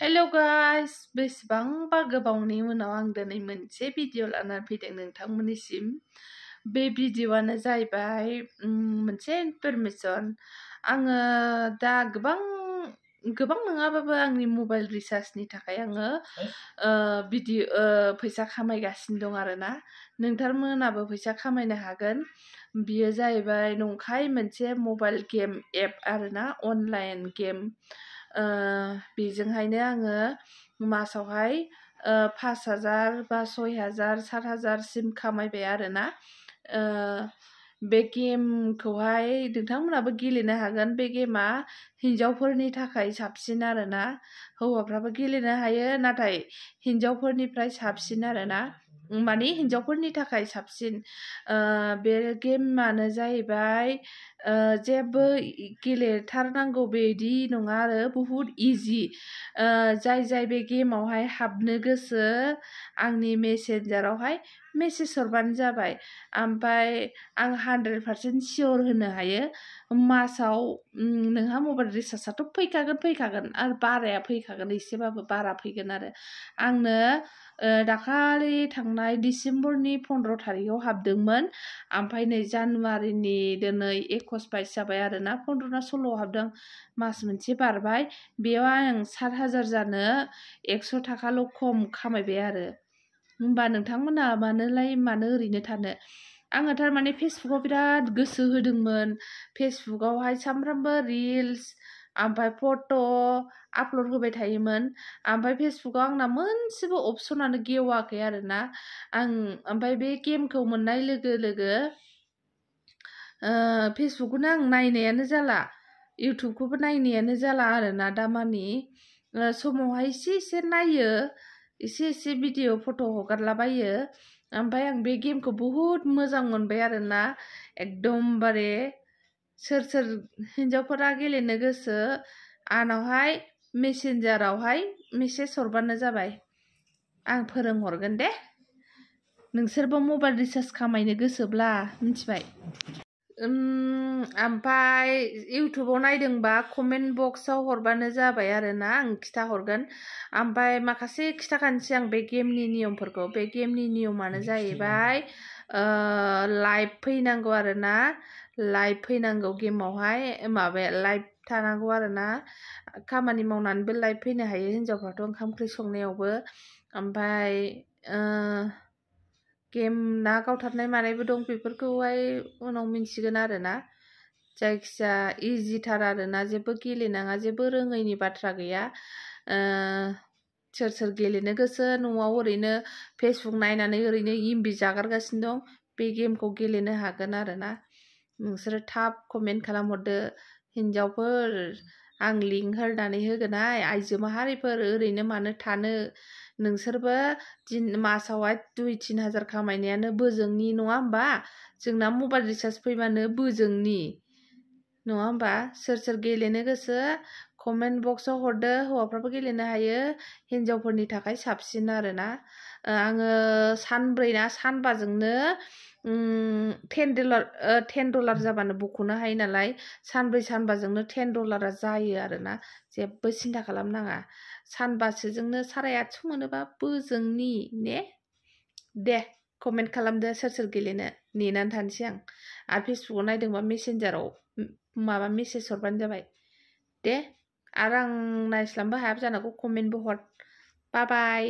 Hello guys बेसेबांबा गोबावनि उनाव आं दिनै मोनसे भिडिअ लानानै फैदों नोंथांमोननिसिम। बे भिडिअआनो जाहैबाय मोनसे इनफरमेशन। आङो दा गोबां नङाबाबो आंनि मबाइल रिचार्जनि थाखाय आङो फैसा खामायगासिनो दं आरोना। नोंथांमोनाबो फैसा खामायनो हागोन। बियो जाहैबाय नंखाय मोनसे मबाइल गेम एप आरोना, अनलाइन गेम। बेजोंहायनो आङो मासावहाय 5,000 बा 6,000 7,000 सिम खामायबाय आरोना। बे गेमखौहाय नोंथांमोनाबो गेलेनो हागोन। बे गेमा हिन्जावफोरनि थाखाय साबसिन आरोना, हौवाफ्राबो गेलेनो हायो नाथाय हिन्जावफोरनिफ्राय साबसिन आरोना, माने हिन्जावफोरनि थाखाय साबसिन। बे गेमानो जाहैबाय जेबो गेलेथारनांगौ बिदि नङा आरो, बुहुत इजि। जाय बे गेमावहाय हाबनो गोसो आंनि मेसेन्जारावहाय मेसेज हरबानो जाबाय। ओमफ्राय आं 100% सियर होनो हायो मासाव नोंहा मबाइल रिचार्जआथ' फैखागोन आरो बाराया फैखागोन, एसेबाबो बारा फैगोन आरो। आंनो दाखालि थांनाय डिसेम्बरनि 15 तारिखआव हाबदोंमोन। ओमफ्राय नै जानुवारिनि दिनै 21 जाबाय आरोना, 15 ना 16 हाबदों, मास मोनसे बारबाय। बेयाव आं 7,000 जानो 100 थाखाल' खम खामायबाय आरो। होमबा नोंथांमोना मानो ओरैनो थानो। आङो थारमाने फेसबुकआव बिराद गोसो होदोंमोन। फेसबुकआवहाय सानफ्रामबो रिल्स ओमफ्राय फट' आपल'ड होबाय थायोमोन। ओमफ्राय फेसबुकआव आंना मोनसेबो अपसनानो गेवाखै आरोना। ओमफ्राय बे गेमखौ मोननाय लोगो लोगो फेसबुकखौनो आं नायनायानो जाला, इउटुबखौबो नायनायानो जाला आरोना दामानि। समावहाय एसे नायो, एसे भिडिअ फट' हगारलाबायो। ओमफ्राय आं बे गेमखौ बुहुत मोजां मोनबाय आरोना। एकदमबारे सोर हिन्जावफोरा गेलेनो गोसो आंनावहाय मेसेन्जारावहाय मेसेज हरबानो जाबाय, आं फोरोंहरगोन दे। नोंसोरबो मबाइल रिचार्ज खामायनो गोसोब्ला मिथिबाय। ओमफ्राय इउटुबाव नायदोंबा कमेन्ट बक्सआव हरबानो जाबाय आरोना, आं खिथाहरगोन। ओमफ्राय माखासे खिथाखानोसै आं बे गेमनि नियमफोरखौ। बे गेमनि नियमानो जाहैबाय लाइभ फैनांगौ आरोना, लाइभ फैनांगौ गेमावहाय, लाइभ थानांगौ आरोना। खामानि मावनानैबो लाइभ फैनो हायो हिन्जावफ्राथ', ओंखाम ओंख्रि संनायावबो। ओमफ्राय गेम ना गावथारनाय मानायबो दं, बेफोरखौहाय उनाव मिन्थिगोन आरोना। जायखिजाया इजिथार आरोना, जेबो गेलेनाङा, जेबो रोङैनि बाथ्रा गैया। सोर गेलेनो गोसो न'आव ओरैनो फेसबुक नायनानै ओरैनो एमबि जागारगासिनो दं, बे गेमखौ गेलेनो हागोन आरोना। नोंसोरो थाब कमेन्ट खालामहरदो हिन्जावफोर, आं लिंक हरनानै होगोनहाय। आइजो माहारिफोर ओरैनो मानो थानो, नोंसोरबो मासावहाय 2-3 हाजार खामायनायानो बोजोंनि, नङा होमबा? जोंना मबाइल रिचार्ज फैबानो बोजोंनि, नङा होमबा? सोर गेलेनो गोसो कमेन्ट बक्सआव हरदो। हौवाफ्राबो गेलेनो हायो, हिन्जावफोरनि थाखाय साबसिन आरोना। आङो सानब्रै ना सानबाजोंनो $10 जाबानो बख'नो हायो नालाय, सानबाजोंनो $10 जायो आरोना। जेबो सिन्था खालामनाङा। सानबासोजोंनो 850 मोनोबा बोजोंनि ने। दे कमेन्ट खालामदो सोर गेलेनो, नेनानै थानोसै आं। आरो फेसबुकआव नायदोंबा मेसेन्जाराव मेसेज हरबानो जाबाय दे। आरो आं नायस्लाबनोबो हायाबो जानांगौ, कमेन्टबो हर। बाय बाय।